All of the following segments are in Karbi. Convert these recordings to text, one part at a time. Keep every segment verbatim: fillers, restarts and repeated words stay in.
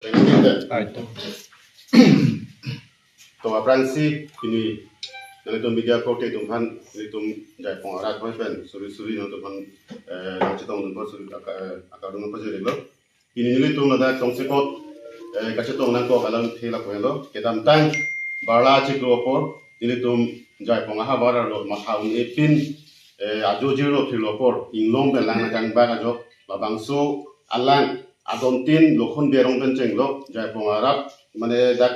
Ai to. To aphrangsi pini nanglitum media korte atum aphan nelitum Jaipong arat ahoi pen suri suri nangtum aphan, eh, nangchetongdun apot suri aka-, eh, akardom nangpajirlo. Pini nelitum ladak tongsekot, eh, kachetong nangkok alamthe lapu henlo. Kedamtang barla chiklo apor nelitum Jaipong ahavar arlo matha un-e pin, eh, ajo jirlo phirlo apor inglong pen lang nangkangbak ajok labangso alang adontin Lokhon Berong pen chenglok Jaipong arat, mane dak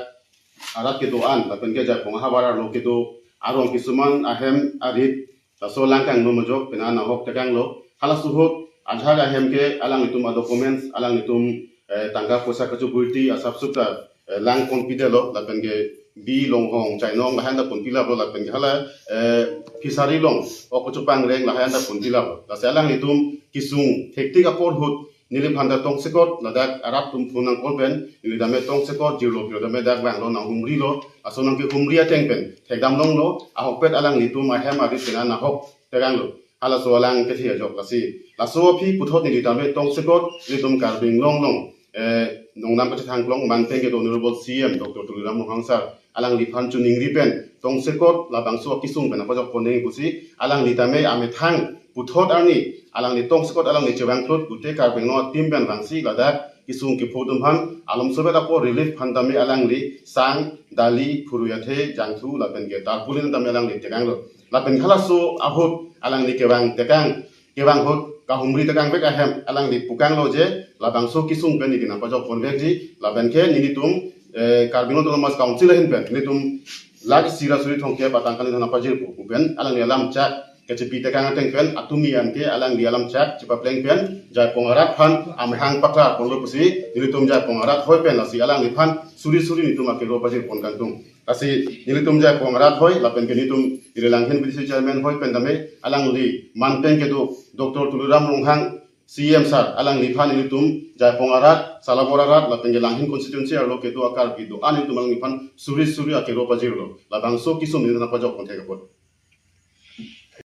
arat kedo-an lapen ke Jaipong ahavar arlo kedo arong kisuman ahem arit laso lang kangno majok pena nahok tekanglo. Halaso ahut ajahak ahem ke alanglitum a-documents, alanglitum, eh, tangka poisa kachuburti asap sukta, eh, lang ponpidetlo lapen ke bi longhong chainong lahan ta ponpilaplo lapen ke hala, eh, fishery along ok kachepangreng lahan ta ponpilaplo. Lasi alanglitum kesung thektik apor ahut neliphan ta tongsekot ladak arat atum phone nangkok pen neli tame tongsekot jirlo phirlo tame dak vanglo nanghumrilo, laso nangkehumri ateng pen thekdam longlo, ahokpet alanglitum ahem arit pena nahok tekanglo. Halaso alang kethe ajok lasi. Laso aphi puthot neli tame tongsekot nelitum Karbi Anglong along, eh, nongnam kachethang klong manpeng kedo Honorable C M Doctor Tuliram Ronghang sir alangliphan choningri pen tongsekot labangso akesung pen nangpajok ponnang pusi alangli tame amethang puthot arni alangli tongsekot alangli chevang thot gute Karbi Anglong a-team pen vangsi ladak kesung kepho atum aphan alomsovet apor relief aphan tame alangli sang, dali, phurui athe, jangthu lapen ke tarpaulin tame alangli tekanglo. Lapen halaso ahut alangli kevang tekang, kevang ahut kahumri tekang vek ahem alangli pukanglo je labangso kesung pen neli nangpajok ponvekji lapen ke nelitum, eh, Karbi Anglong Autonomous Council ahin pen nelitum lakh isi ra suri thomkep atangka neli nangpajirpo pu pen alangli alam chak kachepi tekang ateng pen atumi an ke alangli alam chak chepapleng pen Jaipong arat aphan amahang paklar ponlo pusi nelitum Jaipong arat ahoi pen lasi alangliphan suri suri nelitum akero pajir pon kangtung. Lasi nelitum Jaipong arat ahoi lapen ke nelitum Langhin B D C chairman ahoi pen tame alangli manpeng kedo Doctor Tuliram Ronghang C M sir alangliphan nelitum Jaipong arat, Salabor arat lapen ke Langhin constituency arlo kedo a-Karbi do-an nelitum alangliphan suri suri akero pajirlo. Labangso kesung neli nangpajok pon thek apot.